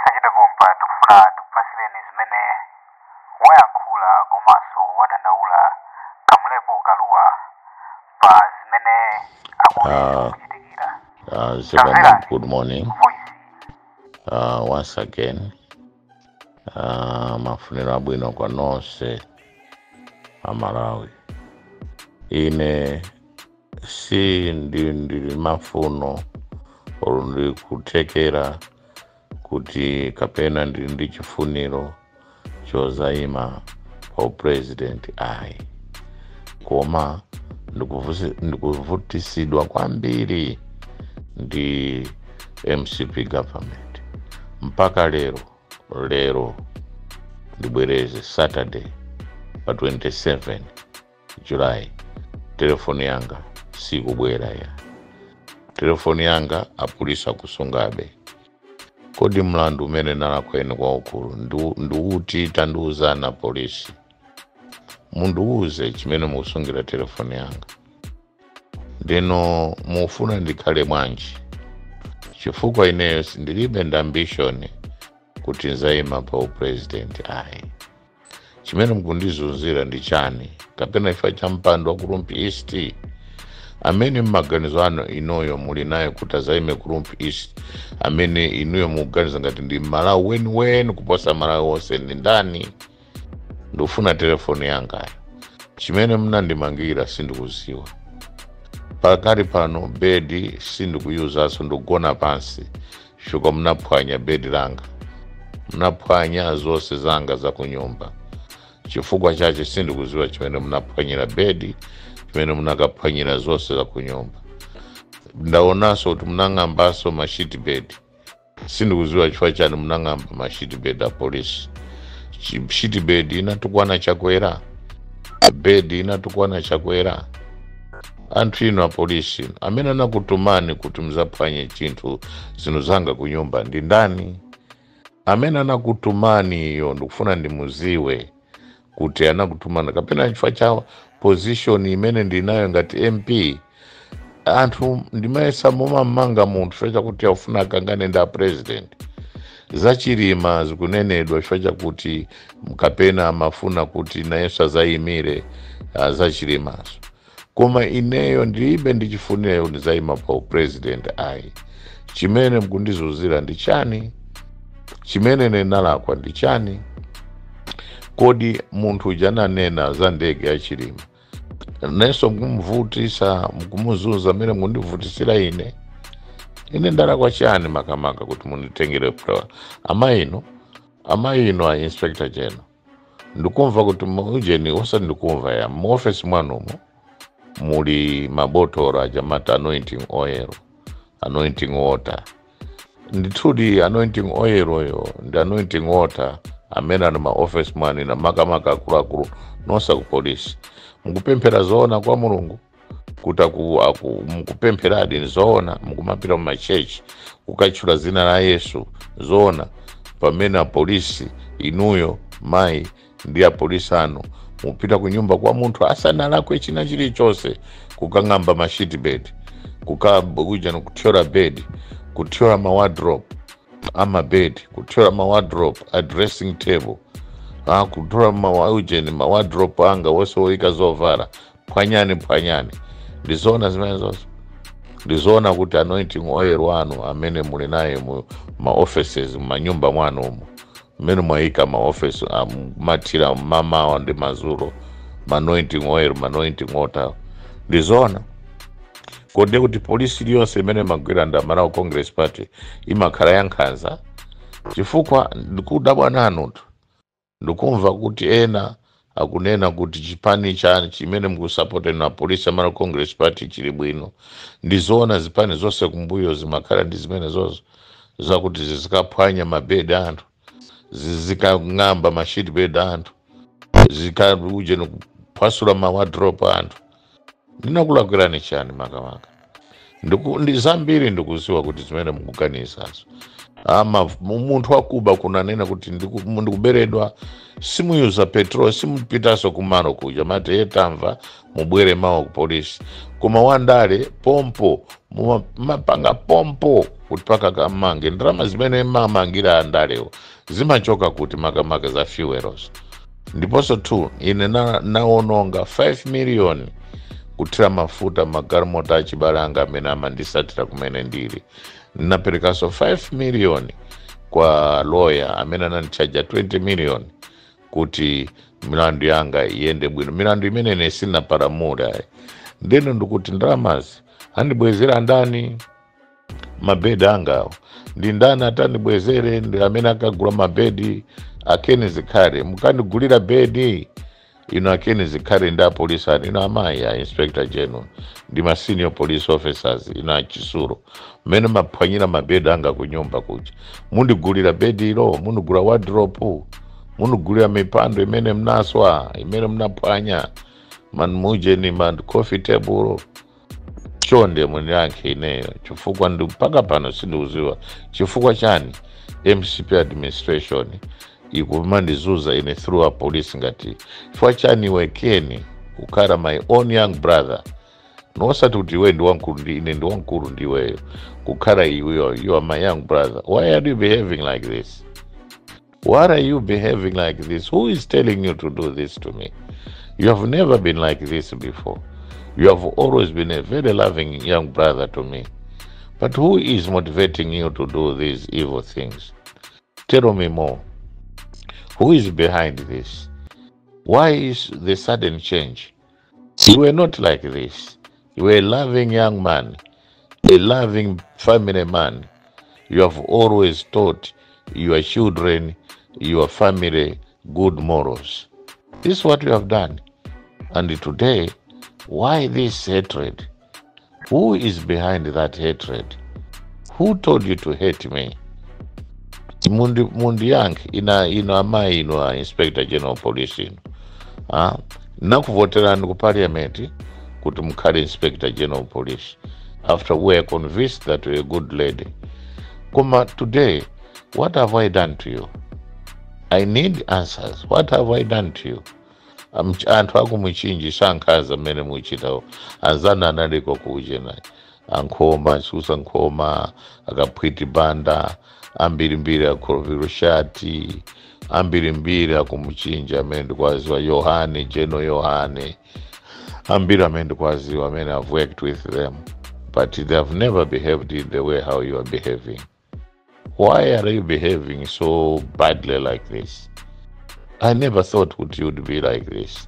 Posachedwa pompa tikufuna tikupasireni zimene wayankhula komanso wadandaula Kamlepo Kalua pa zimene akuti zikuchitikira. Zikomo, Tamverani good morning. voice. Once again, mafuniro abwino kwa nonse Amalawi. Ine si ndili mafuno olo ndikuthekera kuti kapena ndili ndi chifuniro chozayima pa upresident, ayi, koma ndikuvutisidwa kwambiri ndi MCP government mpaka lero. Lero ndibwereze, Saturday pa 27 July, telefoni yanga sikubwera ya telefoni yanga, apolisi akusungabe. Kodi mlandu umene nalakwene kwaukulu ndiuti? Tandiuzana polisi, mundiuze chimene mukusungira telefoni yanga. Ndino mufuna ndikhale bwanji? Chifukwa ineyo ndilibe ndi ambition kuti nzayima pa upresident, ayi. Chimene mukundizunzira ndi chani? Kapena ifa cha mpando wa ku Rumphi East amene mmaganizo anu inuyo muli nayo kuti azayime ku Rumphi East, amene inuyo mukuganiza ngati ndi Malawi weniweni kuposa Malawi wonse ndi ndani? Ndikufuna telefoni yangayo. Chimene mnandimangira sindikuziwa. Pakali pano bedi sindikuyuzanso, ndikugona pansi chifukwa munaphwanya bedi langa, munaphwanya zonse zanga za kunyumba. Chifukwa chache sindikuziwa chimene munaphwanyira bedi, chimene munakaphwanyira zonse za kunyumba. Ndaonanso kuti munang'ambanso ma sheet bed. Sindikuziwa chifukwa chani munang'amba ma sheet bed a polisi. Sheet bed inatukwana Chakwera? Bed inatukwana Chakwera? Anthu inu apolisi, amene anakutumani kuti muzaphwanye chinthu, zinthu zanga kunyumba ndi ndani? Amene anakutumani iyo ndikufuna ndimuziwe kuti anakutumana kapena chifukwa cha position imene ndinayo ngati MP. Anthu ndimayesa mumamanga munthu chifukwa chakuti afuna akangane ndi a president. Zachilima zikunenedwa chifukwa chakuti kapena amafuna kuti nayenso azayimire, zachilimazo. Koma ineyo ndilibe ndichifuniro ndizayima pa upresident, ayi. Chimene mukundizunzira ndi chani? Chimene nenalakwa ndi chani? Kodi munthu uja ananena za ndege ya Chilima, nenso mukumvutisa, mukumuzunza amene mundivutisira ine? Ine ndalakwa chani makamaka kuti munditengere amaino, amaino a inspector general? Ndikumva kuti ujeni, osati ndikumva ya muofesi mwanumo muli mabotolo ajamati anointing oil, anointing water. Ndithudi anointing oil oyo ndi anointing water amene ali maofesi mwani na makamaka akuluakulu nonse ku polisi mukupemphera zoona kwa Mulungu kuti mukupempheradi zoona, mukumapita mumachechi kukatchula zina la Yesu zoona, pamene apolisi inuyo mayi ndi apolisi anu mupita kunyumba kwa munthu asanalakwe china chilichonse kukang'amba ma sheet bed, kukakuja kuthyola bed, kuthyola ma wardrobe ama bed, kuthyola ma wardrobe a dressing table, kuthyola maujeni ma wardrobe anga wonse woyika zovala, phwanyani phwanyani. Ndizoona zimene zonse? Ndizoona kuti anointing oil wanu amene muli naye mu ma offices, mumanyumba mwanu umo mmene mwayika ma office, mathira mamawa ndi mazulo ma anointing oil, ma anointing water, ndizoona? Kodi kuti polisi iliyonse imene imagwira ndi Malawi Congress Party imakhala yankhanza? Chifukwa ndikudabwa nanutu, ndikumva kuti ena akunena kuti chipani cha chimene mukusapota na polisi Amalawi Congress Party chili bwino. Ndizoona zipani zonse kumbuyo zimakhala ndi zimene zozo zakuti zizikaphwanya mabedi anthu, zizikang'amba ma sheet bed anthu, zikauje nikuphwasula ma wardrobe anthu? Ndinakulakwirani chani makamaka? Ndi zambiri ndikuziwa kuti zimene mukuganizazo. Ama munthu wakuba kunanena kuti ndikuberedwa, simuyuza petrol, simupitanso kumalo kuja, mati ye tamva, mubwere mawa ku polisi. Koma wandale pompo mumapanga pompo. Kuti paka kamange ndalama zimene mamangira andalewo zimachoka kuti, makamaka za fuels? Ndiponso 2, ine naononga 5 million kuthira mafuta magalimoto achibale anga amene amandisatira kumene ndili. Ndinaperekanso 5 million kwa lawyer amene anandichaja 20 million kuti milandu yanga iyende bwino, milandu imene ine sinapalamula. Ndeno ndikuti ndalamazi andibwezera ndani? Mabedi angawo ndi ndani atandibwezere? Ndi amene akagula mabedi akeni Zikhale. Mukandigulira bedi ino akeni Zikhale ndi apolisi anu, ino amayi a Inspector General ndi ma senior police officers, ino achisuro mmene maphwanyira mabedi anga kunyumba kuja, mundigulira bedi ilo? Mundigula wardrobe? Mundigulira mipando imene mnaswa, imene mnaphwanya, manmujeni man coffee table? Chonde mundiyankhe ineyo, chifukwa ndi mpaka pano sindikuziwa chifukwa chani MCP administration ikumandizuza ine through a police. Ngati chifukwa chani iwe Keni kukhala my own young brother, nosati kuti iwe ndi wankulu ndi ine ndi wankulu ndiweyo, kukhala iweyo, you are my young brother, why are you behaving like this? Why are you behaving like this? Who is telling you to do this to me? You have never been like this before. You have always been a very loving young brother to me, but who is motivating you to do these evil things? Tell me more. Who is behind this? Why is the sudden change? You were not like this. You were a loving young man, a loving family man. You have always taught your children, your family, good morals. This is what you have done. And today, why this hatred? Who is behind that hatred? Who told you to hate me? Mundiyankhe ina ino amayi ino a Inspector General Police ino. Ah, nakuvoterani ku parliament kuti mukhale Inspector General Police after we are convinced that you're a good lady. Koma today, what have I done to you? I need answers. What have I done to you? Anthu akumuchinji sankhaza mmene muchitawo. Anzana analiko kuchena ankhoma susa nkhoma, akaphwiti banda ambirimbiri, akholovero shati ambirimbiri akumuchinji amene ndikwaziwa, Yohane Jeno Yohane, ambiri amene ndikwaziwa amene I've worked with them, but they have never behaved in the way how you are behaving. Why are you behaving so badly like this? I never thought kuti you'd be like this.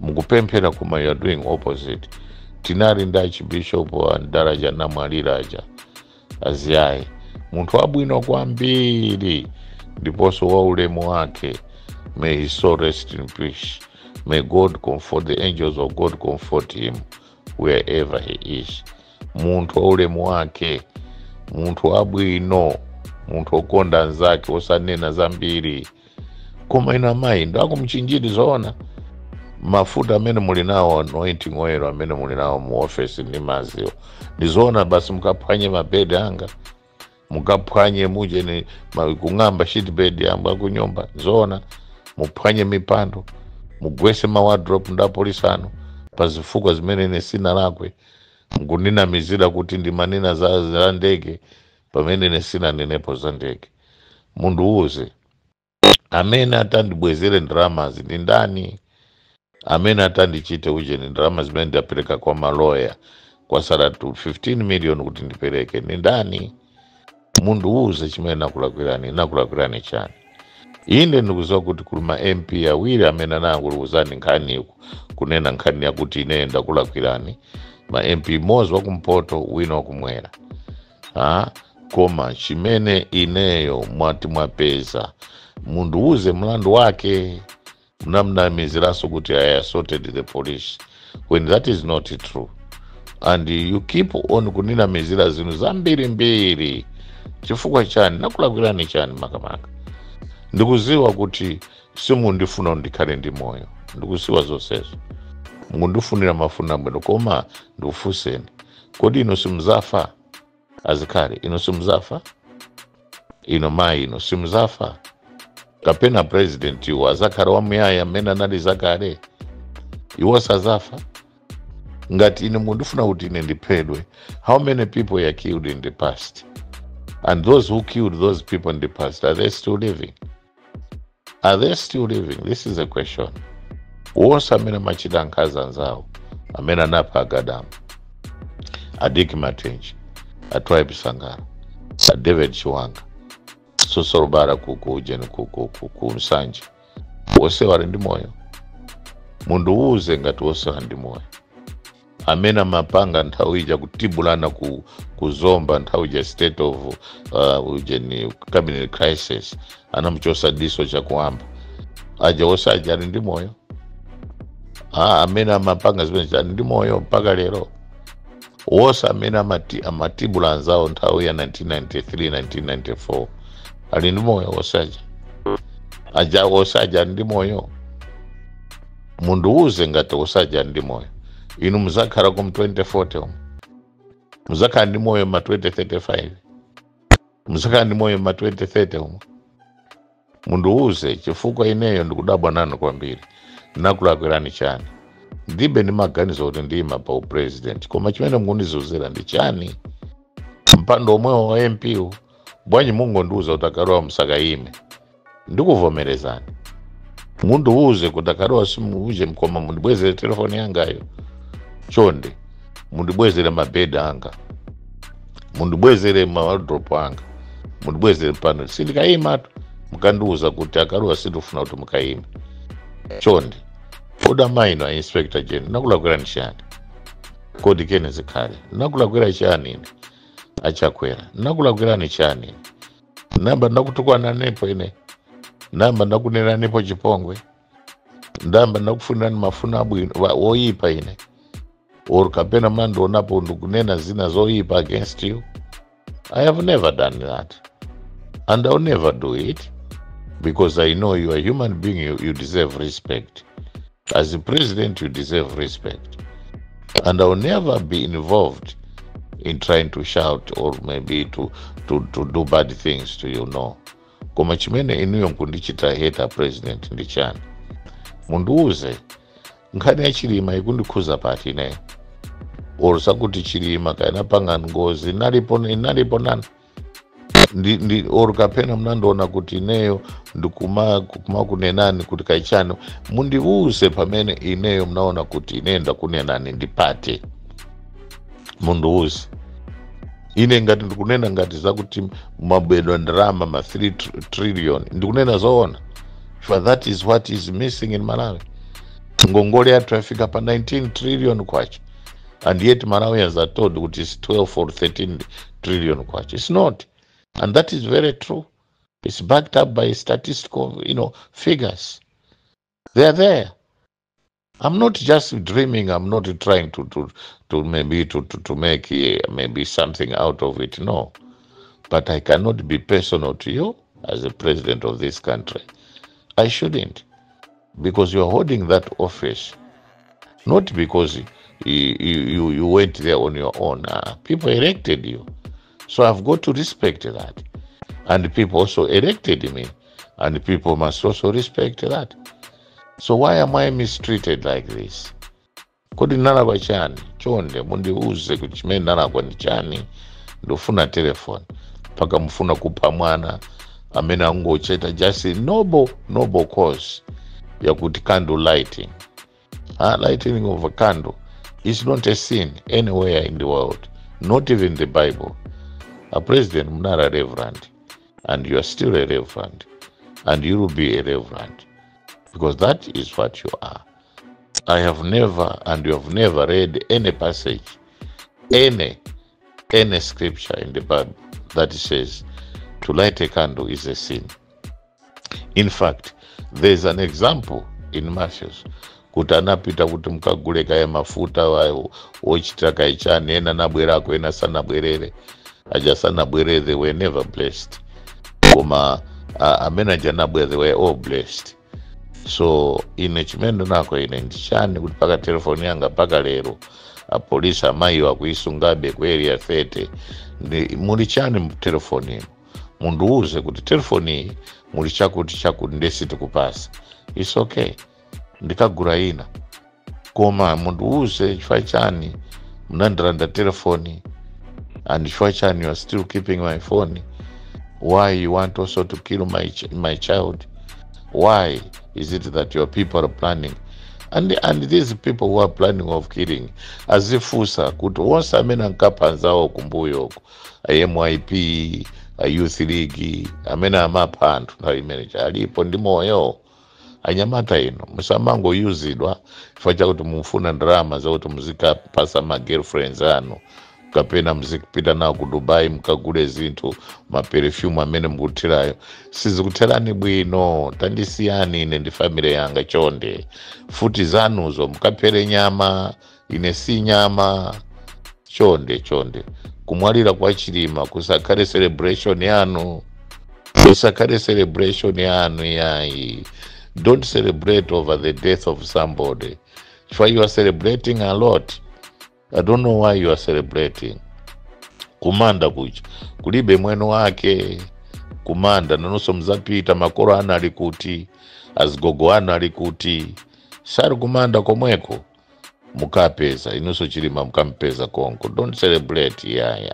Mukupemphera koma you are doing opposite. Tinali ndi Archbishop wa daraja namwaliraja aziyayi, munthu wabwino kwambiri ndiponso wa ulemu wake. May his soul rest in peace. May God comfort, the angels of God comfort him wherever he is. Munthu wa ulemu wake, munthu wabwino, munthu wokonda anzake, osanena zambiri. Koma ino amayi ndakumchinjiri, zoona mafuta amene muli nawo, anointing oil amene muli nawo mu office ndi maziwo, ndizoona basi mukaphwanye mabedi anga, mukaphwanye muje ni kung'amba sheet bed yamba kunyumba? Zoona muphwanye mipando, mugwese ma wardrobe ndi apolisi anu pa zifukwa zimene ine sinalakwe? Mukundinamizira kuti ndimanena za ndege pamene ine sinanenepo za ndege. Mundiuze, amene atandibwezere ndalamazi ndi ndani? Amene atandichite ujeni ndalama zimene ndapereka kwa maloya, kwasala tu 15 million kuti ndipereke, ndi ndani? Mundiuze chimene nakulakwirani. Nakulakwirani chani? Inde ndikuziwa kuti kuli ma MP awiri amene anakuuzani nkhani, kunena nkhani yakuti ineyo ndakulakwirani, ma MP mmodzi wakumpoto, wina wakumwera. Ah, koma chimene ineyo mwati mwapeza, mundiuze mlandu wake. Munamnamiziranso kuti I assaulted the police when that is not true, and you keep on kuninamizira zinthu zambirimbiri. Chifukwa chani? Nakulakwirani chani makamaka? Ndikuziwa kuti simundifuna ndikhale ndi moyo, ndikuziwa zonsezo, mundifunira mafuna bwino. Koma ndikufunseni, kodi ino simuzafa? Azikhale ino simuzafa? Ino mayi ino simuzafa? Kapena president iwo azakhala wamuyaya amene anali zakale, iwo sazafa? Ngati ine mundifuna kuti ine ndiphedwe, how many people were killed in the past? And those who killed those people in the past, are they still living? Are they still living? This is a question. Wonse amene amachita nkhanza anzawo, amene anapha Agadama, a Dick Matenje, a Tribe Sangara, a David Chiwanga, Sosorobara ku ujeni ku Nsanje, wonse wali ndi moyo? Mundiwuze ngati wonse ali ndi moyo. Amene amapanga nthawi ija kutibulana kuzomba nthawi ija state of ujeni cabinet crisis, anamuchosa diso chakuamba aja, wonse aja ali ndi moyo? Ah, amene amapanga zimene ali ndi moyo mpaka lero? Wonse amene amatibula anzawo nthawi ya 1993, 1994 ali ndi moyo? Wonse aja aja, wonse aja ali ndi moyo? Mundiwuze ngati wonse aja ali ndi moyo. Inu muzakhala kum 2040 umu, muzakhala ndi moyo ma 2035, muzakhala ndi moyo ma 2030 umu? Mundiwuze, chifukwa ineyo ndikudabwa nanu kwambiri. Ndinakulakwirani chani? Ndibe ndi maganizo kuti ndiyima pa upresident, koma chimene mukundizunzira ndi chani? Mpando omwewo wa MP u, bwanji mungondiuza kuti akalowa musakayime, ndikuvomerezani. Mundiuze kuti akalowa simuuje, koma mundibwezere telefoni yangayo chonde, mundibwezere mabedi anga, mundibwezere mawardrobe anga, mundibwezere pano. Sindikayimatu mukandiuza kuti akalowa sindifuna kuti mukayime, chonde. Kodi maino a Inspector General, nakulakwira chani? Kodi kene zikhale, nakulakwira chani ine? Achakwera, nakulakwirani chani ine? Namba ndakutukwana nepo ine? Namba ndakunena nepo chipongwe? Ndamba ndakufunirani mafuna abwino oyipa ine, or kapena mnandionapo ndikunena zina zoyipa against you? I have never done that and I'll never do it, because I know you are a human being. You deserve respect. As a president, you deserve respect, and I'll never be involved in trying to shout or maybe to do bad things to you, no. Koma chimene inuyo nkundichita hate, president, ndi chani? Mundiuze. Nkhani ya Chilima ikundikhuza pati ineyo? Or sakuti Chilima kainapanga ngozi, inalipo, inalipo nani ndi or kapena mnandiona kuti ineyo ndikuma kumakunenani kuti kaichani? Mundiuze pamene ineyo mnaona kuti ineyo ndakunenani ndipate, mundiuze. Ine ngati ndikunena ngati zakuti mabedwa ndalama ma 3 trillion, ndikunena zoona, for that is what is missing in Malawi. Ngongole yathu yafika pa 19 trillion kwacha, and yet Malawians are told kuti it's 12 or 13 trillion kwacha. It's not, and that is very true. It's backed up by statistical figures. They are there. I'm not just dreaming. I'm not trying to maybe to make maybe something out of it. No. But I cannot be personal to you as a president of this country. I shouldn't. Because you're holding that office, not because you went there on your own. People elected you. So I've got to respect that. And people also elected me. And people must also respect that. So why am I mistreated like this? Kodi nalakwa chani? Chonde mundiuze kuti chimene nalakwa ndi chani. Ndofuna telefoni, mpaka mufuna kupha mwana amene angochita just noble, noble cause yakuti candle lighting. Lighting of a candle is not a sin anywhere in the world, not even the Bible. A president, munali reverend, and you are still a reverend, and you will be a reverend, because that is what you are. I have never, and you have never read any passage, any scripture in the Bible that says to light a candle is a sin. In fact, there's an example in Matthew kuti anapita kuti mukagule kaya mafuta ochita kaichani, ena nabwerako, ena sanabwerere. Aja sanabwerere, they were never blessed, koma amene aja anabwera, they were all blessed. So ine chimene ndinako ine ndichani kuti paka telefoni yanga paka lero apolisi amayiwo akuisungabe ku Area 30? Ndi muli chani mu telefoni ino? Mundiuze kuti telefoni iyi muli chakuti chakuti, ndesi tikupasa. It's okay, ndikagura ina, koma mundiuze chifukwa chani munandilanda telefoni. And chifukwa chani you are still keeping my phone? Why you want also to kill my child? Why is it that your people are planning? And these people who are planning of killing, azifunsa kuti onse amene ankapha anzawo kumbuyoko, a MYP, a Youth League, amene amapha anthu nthawi imeneyi alipo ndi moyo? Anyamata ino, musamangoyuzidwa chifukwa chakuti mufuna ndalama zakuti muzikapasa ma girlfriends anu, kapena muzipita nawo ku Dubai mukagule zinthu, ma perfume amene mukuthirayo sizikutherani bwino. Tandisiyani ine ndi family yanga, chonde. Futi zanuzo mukaphere nyama, ine si nyama. Chonde, chonde, kumwalira kwa Chilima kusakhale celebration yanu, kusakhale celebration yanu yayi. Don't celebrate over the death of somebody, chifukwa you are celebrating a lot. I don't know why you are celebrating. Kumanda kucha kulibe mweno wake kumanda. Nanonso mzapita, makolo anu ali kuti? Azigogo anu ali kuti? Sali kumanda komweko? Mukapeza inunso Chilima mukampeza konko. Don't celebrate, yayi.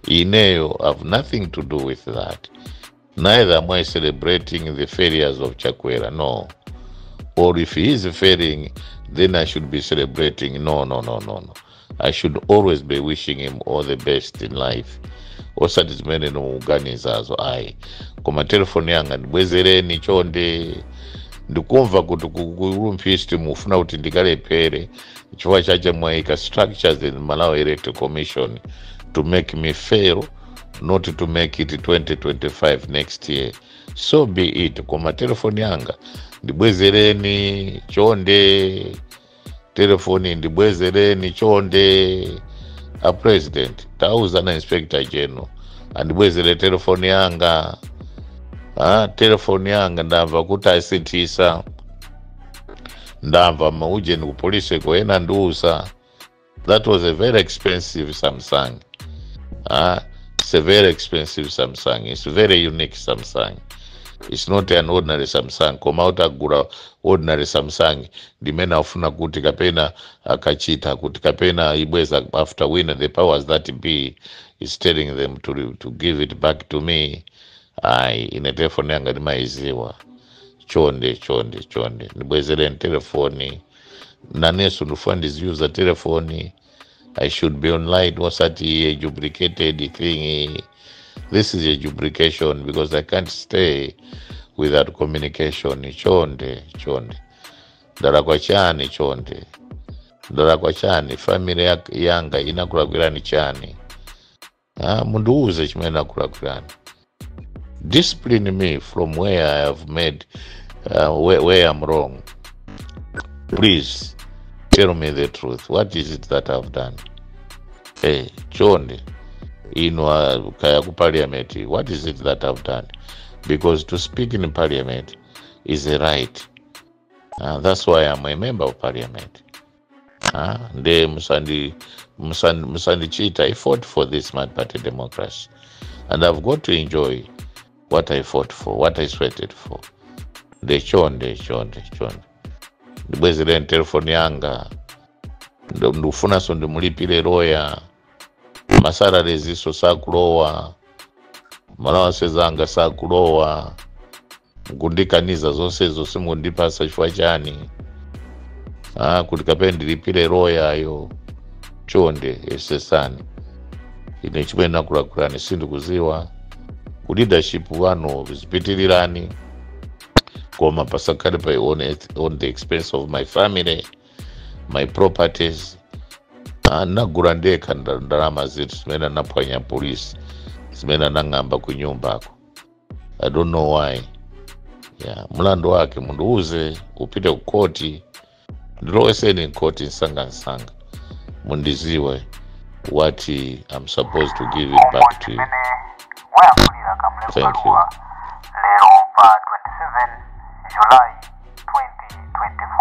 Ineyo have nothing to do with that. Neither am I celebrating the failures of Chakwera, no. Or if he is failing, then I should be celebrating. No, no, no, no, no. I should always be wishing him all the best in life, osati zimene nomuganizazo, ayi. Koma telefoni yanga ndibwezereni, chonde. Ndikumva kuti ku Rumphi mufuna kuti ndikalephere, chifukwa chache mwayika structures in Malawi Electoral Commission to make me fail, not to make it 2025 next year. So be it, koma telefoni yanga ndibwezereni, chonde. Telefoni ndibwezereni, chonde. A President, tauzana Inspector General andibwezere telefoni yanga. Ah, telefoni yanga ndamva kuti asinthisa, ndamva maujeni kupolisi koena ndiusa. That was a very expensive Samsung. Ah, it's a very expensive Samsung. It's very unique Samsung. It's not an ordinary Samsung. Koma utagula ordinary Samsung ndimene afuna kuti kapena akachita kuti kapena ibweza after win, the powers that be is telling them to give it back to me. Ayi, ine telefoni yanga ndimayiziwa. Chonde, chonde, chonde, ndibwezereni telefoni. Nanenso ndifuna ndiziyuza telefoni. I should be online, osati a duplicated thing. This is a duplication because I can't stay without communication. Chonde, chonde, ndalakwa chani? Chonde, ndalakwa chani? Family yanga inakulakwirani chani? Ah, mundiuze chimene nakulakwirani. Discipline me from where I have made where I'm wrong. Please tell me the truth. What is it that I've done? Hey, chonde, ino kaya ku parliament, what is it that I've done? Because to speak in parliament is a right. That's why I'm a member of parliament. Nde musandichita. I fought for this multi-party democracy and I've got to enjoy what I fought for, what I sweated for. Nde chonde, chonde, chonde, ndibwezereni telefoni yanga. Ndikufunanso ndimulipire loya. Ma salaries iso sakulowa, ma allowances anga sakulowa. Mukundikaniza zonsezo, simukundipasa chifukwa chani? Ah, kuti kapena ndilipire loyayo. Chonde, yesesani. Ine chimene nakulakwirani sindikuziwa. Ku leadership wanu zipitirirani, koma pasakhale pa on the expense of my family, my properties. Ah, nagula ndekha ndalama zinthu zimene anaphwanya polisi, zimene anang'amba ku nyumbako. I don't know why. Yeah, mlandu wake mundiuze, upite ku koti, ndiloweseni mkoti msangamsanga, mundiziwe what I'm supposed to give it Umo back to you. Ndimene wayankhulira Kamlepo Thank you. Kalua lero pa 27 July 2025.